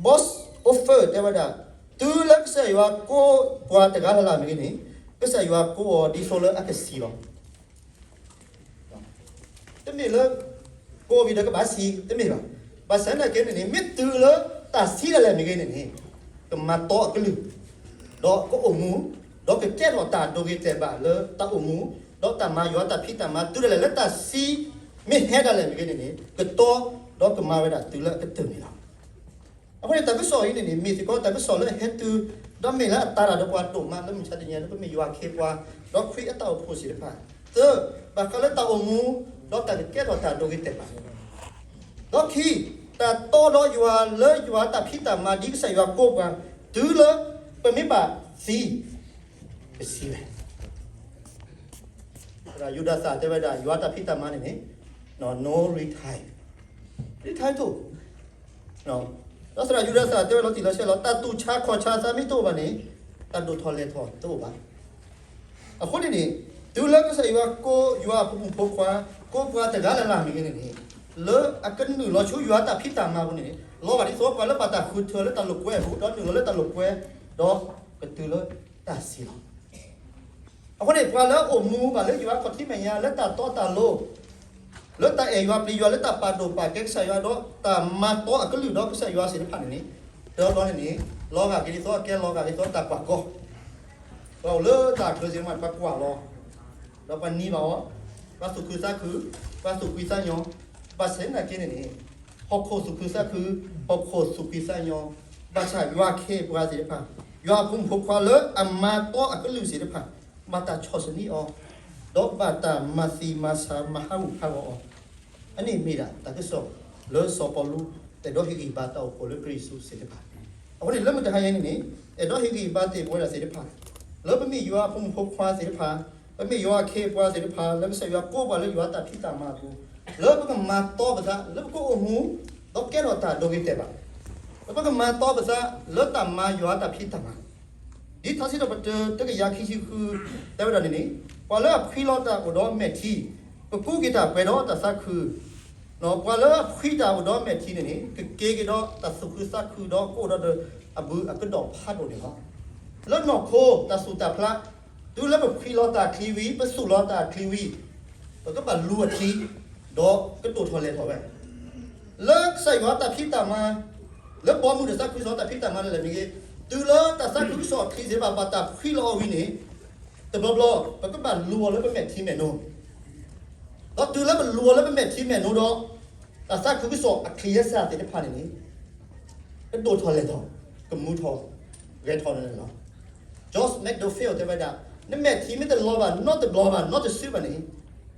both offer တဲဝဲဒၣ် တုၤလၢကစၢ်ယွၤကိးပှၤတဂၤလၢ်လၢ် မ့ၢ်ဂ့ၤန့ၣ် ကစၢ်ယွၤကိးအီၤဒ်သိးလၢအကသံလီၤ. တမ့ၢ်လၢ ကိးဝံၤဒီးကဘၣ်သံ တမ့ၢ်ဘၣ်. ဘၣ်ဆၣ်သနာ်က့န့ၣ်န့ၣ် မ့ၢ်တုၤလၢတၢ်သံဒၣ်လဲာ်မ့ၢ်ဂ့ၤန့ၣ်န့ၣ် ကမၤတီအကလုၢ်, ဒီးကအိၣ်မူ, ဒီးကကဲထီၣ်တၢ်ဒိဂ့ၤတဲာ်ဘၣ်လၢတၢ်အိၣ်မူ, ဒီးတၢ်မၤယွၤတၢ်ဖံးတၢ်မၤတုၤဒၣ်လဲာ်လၢတၢ်သံ မ့ၢ်ဟဲဒၣ်လဲာ်မ့ၢ်ဂ့ၤန့ၣ်န့ၣ် ကတီ ဒီးကမၤဝဲဒၣ်တုၤလၢအကတၢၢ်န့ၣ်လီၤ. အဃိန့ၣ် တၢ်ကစီၣ်အံၤန့ၣ်န့ၣ် မ့ၢ်စ့ၢ်ကီးတၢ်ကစီၣ်လၢအဟဲတုၤ ဒီးမ့ၢ်လၢအတၢ်တၢ်ဒီးပှၤဒိၣ်မး လၢမုၢ်ဆါတနံၤအံၤ လၢပမ့ၢ်ယွၤခ့ပှၤ ဒီးခရံာ်အတၢ်အိၣ်ဖှိၣ်သ့ၣ်တဖၣ်, သၢ, ဘၣ်ဃးလၢတၢ်အိၣ်မူ ဒီးတၢ်ကကဲထီၣ်တၢ်ဒိဂ့ၤတဲာ်ဘၣ်, ဒီးခံ, တၢ်တီဒီးယွၤလၢယွၤတၢ်ဖံးတၢ်မၤဒ်ကစၢ်ယွၤကိးပှၤ တုၤလၢပမ့ၢ်ဘၣ်သံ ကသံဝဲ သရၣ်ယူဒၤသၣ်တဲဝဲဒၣ် ယွၤတၢ်ဖံးတၢ်မၤန့ၣ်န့ၣ် no retire, retire တအိၣ်, ဒီးသရၣ်ယူဒၤသၣ်တဲဝဲလီၤတံၢ်လီၤဆဲးလီၤ တၢ်သူၣ်ဆါခီၣ်ဆါသးမ့ၢ်တအိၣ်ဘၣ်န့ၣ် တၢ်ဒိၣ်ထီၣ်လဲၢ်ထီၣ်တအိၣ်ဘၣ်. အဃိန့ၣ်န့ၣ် တုၤလၢကစၢ်ယွၤကိးယွၤအဖိမုၣ်ဖိခွါ ကိးပှၤတဂၤလၢ်လၢ်မ့ၢ်ဂ့ၤန့ၣ်န့ၣ် လၢအကနုာ်လီၤဆူယွၤတၢ်ဖံးတၢ်မၤပူၤန့ၣ်န့ၣ် လီၤဂာ်ဒ်သိးပှၤလၢဘၣ်တၢ်ဃုထၢလၢတၢ်လိာ်ကွဲအပူၤ ဒီးနုာ်လီၤလၢတၢ်လိာ်ကွဲ ဒီးကတုၤလၢတၢ်သံလီၤ. အဃိန့ၣ် ပှၤလၢအအိၣ်မူဘၣ်လၢယွၤခီၣ်ထံးမဲာ်ညါလၢတၢ်တီတၢ်လိၤ လၢတၢ်အဲၣ်ယွၤပျံၤယွၤ လၢတၢ်ပာ်ဒိၣ်ပာ်ကဲကစၢ်ယွၤ ဒီးတၢ်မၤတီအကလုၢ်ဒီးကစၢ်ယွၤသ့ၣ်တဖၣ်န့ၣ်န့ၣ်, တဘျီန့ၣ်န့ၣ် လီၤဂာ်က့ၤဒ်သိးအကဲလီၤဂာ်ဒ်သိးတၢ်ကွၢ်ကီ, ပှၤအိၣ်လၢတၢ်ချၢစ့ၢ်ကီး ပှၤကွၢ်လီၤ, ဒီးပှၤနံၤဘၣ်အီၤ, ပှၤသူၣ်ခုသးခု, ပှၤသူၣ်ဖှံသးညီ, ဘၣ်ဆၣ်သနာ်က့န့ၣ်န့ၣ်, ဟီၣ်ခိၣ်သူၣ်ခုသးခု, ဟီၣ်ခိၣ်သူၣ်ဖှံသးညီ, ဘၣ်ဆၣ်ယွၤအခ့အပှၤသ့ၣ်တဖၣ်, ယွၤအဖိမုၣ်ဖိခွါလၢအမၤတီအကလုၢ်သ့ၣ်တဖၣ်, ဘၣ်တၢ်ဆီၣ်ဆနံးအီၤ, ဒီးဘၣ်တၢ်မၤသံမၤဆါမၤဟးဂူာ်ဟးဂီၤအီၤ, အန့ၣ်မ့ၢ်ဒၣ်တၢ်ကစီၣ်လၢစီၤပီလူး အဲၣ်ဒိးဟ့ၣ်ဂံၢ်ဘါတၢ်အိၣ်ဖှိၣ်လၢခရံာ်ယ့ၣ်ၡူးသ့ၣ်တဖၣ်. အဃိန့ၣ် လၢမုၢ်တဟါညါန့ၣ်န့ၣ်, အဲၣ်ဒိးဟ့ၣ်ဂံၢ်ဘါတ့ၢ်ပဝဲဒၣ်သ့ၣ်တဖၣ်, လၢပမ့ၢ်ယွၤအဖိမုၣ်ဖိခွါသ့ၣ်တဖၣ်, ပမ့ၢ်ယွၤအခ့အပှၤသ့ၣ်တဖၣ် လၢကစၢ်ယွၤကိးပှၤလၢယွၤတၢ်ဖံးတၢ်မၤအပူၤ, လၢပကမၤတီပသး လၢပကအိၣ်မူ ဒီးကဲထီၣ်တၢ်ဒိဂ့ၤတဲာ်ဘၣ်, လၢပကမၤတီပသး လၢတၢ်မၤယွၤတၢ်ဖံးတၢ်မၤ ဒ်ထါစံးထီၣ်ပတြၢၤ တကယၤခံဆံဃု တဲဝဲဒၣ်န့ၣ်န့ၣ်, ပှၤလၢအဖှံလီၤတၢ်အိၣ်ဒီးမဲာ်ထံ, ကကူးက့ၤတၢ်ပှဲၤဒီးတၢ်သးခု, ပှၤလၢအဖှံတၢ်အိၣ်ဒီးမဲာ်ထံန့ၣ်န့ၣ် ကက့ၤက့ၤဒီးတၢ်သူၣ်ခုသးခုဒီးကအိၣ်ဒီးအဘုအကဒီးဖးဒိၣ်န့ၣ်လီၤ. လၢနီၢ်ခိတၢ်သူၣ်တၢ်ဖျး, တုၤလၢပဖှံလီၤတၢ်အချံဝံၤ ပသူၣ်လီၤတၢ်အချံဝံၤ, ပကဘၣ်လူၤအချံ, ဒီးကဒိၣ်ထီၣ်လဲၢ်ထီၣ်ဝဲ လၢကစၢ်ယွၤတၢ်ဖံးတၢ်မၤ, လၢဘီမုၢ်ဒီးသးခုကစီၣ်တၢ်ဖံးတၢ်မၤလၢလဲၣ်မ့ၢ်ဂ့ၤ, တုၤလၢတၢ်သးခုကစီၣ်အချံစ့ၢ်ကီးဘၣ်တၢ်ဖှံလီၤအီၤဝံၤန့ၣ်, တဘျီဘျီ ပကဘၣ်လူၤအီၤလၢပမဲာ်ထံမဲာ်နိ, ဒီးတုၤလၢပလူၤအီၤလၢပမဲာ်ထံမဲာ်နိဒီး, တၢ်သးခုကစီၣ်အချံအစၢ်သ့ၣ်တဖၣ်န့ၣ်န့ၣ်, ကဒိၣ်ထီၣ်လဲၢ်ထီၣ်, ကမူထီၣ်, ဂဲၤထီၣ်န့ၣ်လီၤ. George Maxfield တဲဝဲဒၣ်, နမဲာ်ထံမ့ၢ်တလီၤဘၣ် နီတဘျီဘၣ် နီတစုဘၣ်န့ၣ်,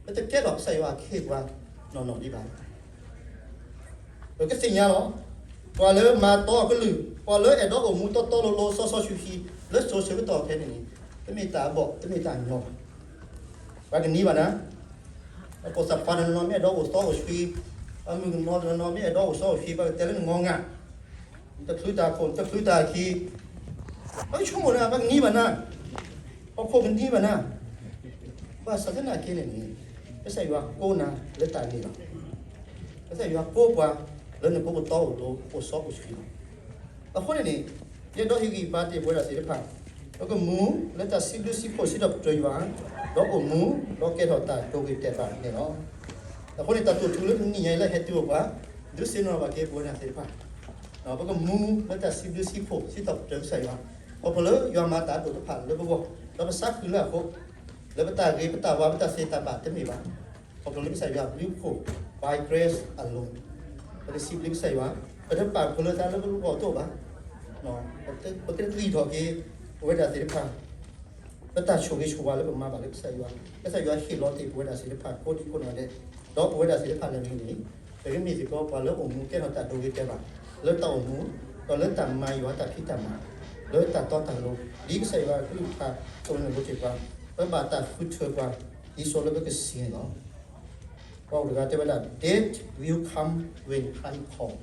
ပတကဲထီၣ်ကစၢ်ယွၤအခ့အပှၤနီၢ်နီၢ်ဒံးဘၣ်. ပကသ့ၣ်ညါလီၤ. ပှၤလၢမၤတီအကလုၢ်, ပှၤလၢအဲၣ်ဒိးအိၣ်မူတီတီလိၤလိၤစီစီဆှံဆှံ, လၢစိၤဆၢကတီၢ်ခဲအံၤန့ၣ်န့ၣ်, တမ့ၢ်တၢ်အဘီၣ် တမ့ၢ်တၢ်အညီဘၣ်. ပှၤကနံၤဘၣ်နၤ, ပှၤပိာ်သၣ်ခွါတနီၤနီၤမ့ၢ်အဲၣ်ဒိးအိၣ်စီအိၣ်ဆှံ, ပှၤမုၣ်ကနီၤတနီၤနီၤမ့ၢ်အဲၣ်ဒိးအိၣ်စီအိၣ်ဆှံ ပှၤကတဲလၢနငီငါ, နတချုးတၢ်ခိၣ် နတချုးတၢ်ခံ, ပှၤကဆိကမိၣ်နၤ ပှၤကနံၤဘၣ်နၤ, ဟီၣ်ခိၣ်ကနံၤဘၣ်နၤ, ဘၣ်ဆၣ်သနာ်က့န့ၣ်န့ၣ်, ကစၢ်ယွၤကိးနၤလၢတၢ်န့ၣ်လီၤ. ကစၢ်ယွၤကိးပှၤလၢနကအိၣ်တီအိၣ်လိၤ အိၣ်စီအိၣ်ဆှံလီၤ. အဃိန့ၣ်န့ၣ်, ယအဲၣ်ဒိးဟ့ၣ်ဂံၢ်ဘါတ့ၢ်ပဝဲဒၣ်သ့ၣ်တဖၣ်, ပကမူလၢတၢ်စံးဘျုးစံးဖှိၣ်စံးထီၣ်ပတြၢၤယွၤ, ဒီးအိၣ်မူ, ဒီးကဲထီၣ်တၢ်ဒိဂ့ၤတဲာ်ဘၣ်န့ၣ်လီၤ. အဃိန့ၣ် တၢ်တိာ်ထူလၢတနံၤညါအံၤလၢဟဲတုၤအိၣ်ပှၤ, ဒုးသ့ၣ်နီၣ်ဘၣ်က့ၤပဝဲဒၣ်သ့ၣ်တဖၣ်, ပကမူလၢတၢ်စံးဘျုးစံးဖှိၣ်စံးထီၣ်ပတြၢၤကစၢ်ယွၤ, ခီဖျိလၢယွၤမၤတၢ်အဒိၣ်တဖၣ်လၢပဂီၢ်, ဒီးပသးခုလၢအဃိ, လၢပတၢ်ဂ့ၤပတၢ်ဝါပတၢ်သ့တၢ်ဘၣ်တမ့ၢ်ဘၣ်, ခီဖျိလၢကစၢ်ယွၤအဘျုးအဖှိၣ်, by grace alone, ပကစံးဘျုးကစၢ်ယွၤ, ပတပာ်ဖှိၣ်လၢသးလၢပဂီၢ်တအိၣ်ဘၣ်, ပကဂံၢ်ထီၣ်က့ၤ ပဝဲဒၣ်သ့ၣ်တဖၣ် ပတၢ်ဆိၣ်ဂ့ၤဆိၣ်ဝါလၢပမၤဘၣ်လၢကစၢ်ယွၤ, ကစၢ်ယွၤဟ့ၣ်လီၤတ့ၢ်ပဝဲဒၣ်သ့ၣ်တဖၣ်ကိးဒံကိးနီၢ်ဒဲး, ဒီးပဝဲဒၣ်သ့ၣ်တဖၣ်လၢမ့ၢ်န့ၣ်, ပကမ့ၢ်စ့ၢ်ကီးပှၤလၢအိၣ်မူကဲထီၣ်တၢ်ဒိဂ့ၤတဲာ်ဘၣ်, လၢတၢ်အိၣ်မူ, ဒီးလၢတၢ်မၤယွၤတၢ်ဖံးတၢ်မၤ, လၢတၢ်တီတၢ်လိၤ, ဒ်ကစၢ်ယွၤအကလုၢ်ကထါဆိန့ၣ်လိၤတ့ၢ်ပှၤ, ပဘၣ်တၢ်ဃုထၢပှၤ, ဒ်သိးလၢပကစံးန့ၣ်လီၤ. ပှၤအိၣ်တဂၤတဲဝဲဒၣ် Death will come when Christ call.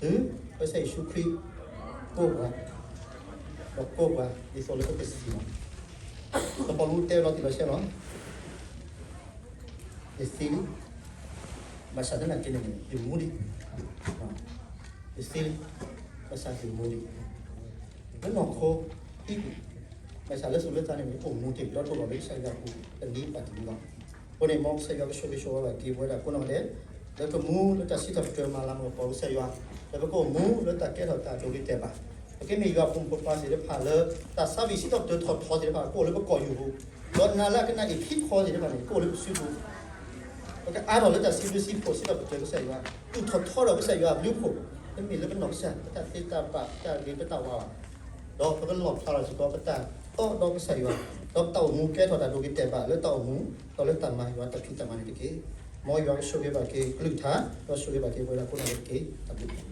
တုၤကစၢ်ယ့ၣ်ၡူးခရံာ်ကိးပှၤ, ဒီးကိးပှၤဒ်သိးလၢပကစံးလီၤ. စီၤပီလူးတဲဝဲလီၤတံၢ်လီၤဆဲးလီၤ, ယသံလံ, ဘၣ်ဆၣ်သနာ်က့န့ၣ် ယမူဒံး, ယသံလံ, ဘၣ်ဆၣ်ယမူဒံး, လၢနီၢ်ခိ, ဘၣ်ဆၣ်လၢစိၤလၢသးန့ၣ် အိၣ်မူတ့ၢ်ဒီးဒိၣ်လီၤလၢကစၢ်ယွၤအပူၤ တနံၤဘၣ်တနံၤလီၤ. အဃိန့ၣ် မ်ကစၢ်ယွၤကဆိၣ်ဂ့ၤဆိၣ်ဝါဘၣ်က့ၤပဝဲဒၣ်ကိးနီၢ်ဒဲး, လၢကမူလၢတၢ်စံးထီၣ်ပတြၢၤမၤလၤမၤကပီၤကစၢ်ယွၤ, လၢပကအိၣ်မူလၢတၢ်ကဲထီၣ်တၢ်ဒိဂ့ၤတဲာ်ဘၣ်, ပကမ့ၢ်ယွၤဖိမုၣ်ဖိခွါသ့ၣ်တဖၣ်လၢ တၢ်ဆါဘံၣ်စံးထီၣ်ပတြၢၤထီၣ်ထီသ့ၣ်တဖၣ် ကအိၣ်လၢပကိာ်ယူၢ်ပူၤ, ဒီးနၤလၢအကနၣ်အံၤခံခီသ့ၣ်တဖၣ်န့ၣ် ကအိၣ်လၢပစုပူၤ ပကအါထီၣ်လၢတၢ်စံးဘျုးစံးဖှိၣ် စံးထီၣ်ပတြၢၤကစၢ်ယွၤ, သူၣ်ထီၣ်ထီဒီးကစၢ်ယွၤအဘျုးအဖှိၣ်, တမ့ၢ်လၢပနီၢ်ကစၢ် ပတၢ်သ့တၢ်ဘၣ် ပတၢ်ဂ့ၤပတၢ်ဝါဘၣ်, ဒီးပကလီၣ်ဖျါထီၣ်စ့ၢ်ကီးပတၢ်တီဒီးကစၢ်ယွၤ, ဒီးပတၢ်အိၣ်မူကဲထီၣ်တၢ်ဒိဂ့ၤတဲာ်ဘၣ်လၢတၢ်အိၣ်မူ, ဒီးလၢတၢ်မၤယွၤတၢ်ဖံးတၢ်မၤန့ၣ်တက့ၢ်. မ်ယွၤကဆိၣ်ဂ့ၤဘၣ်က့ၤကလုၢ်ကထါ, ဒီးဆိၣ်ဂ့ၤဘၣ်က့ၤပဝဲဒၣ်ကိးနီၢ်ဒဲးတက့ၢ်. တၢ်ဘျုး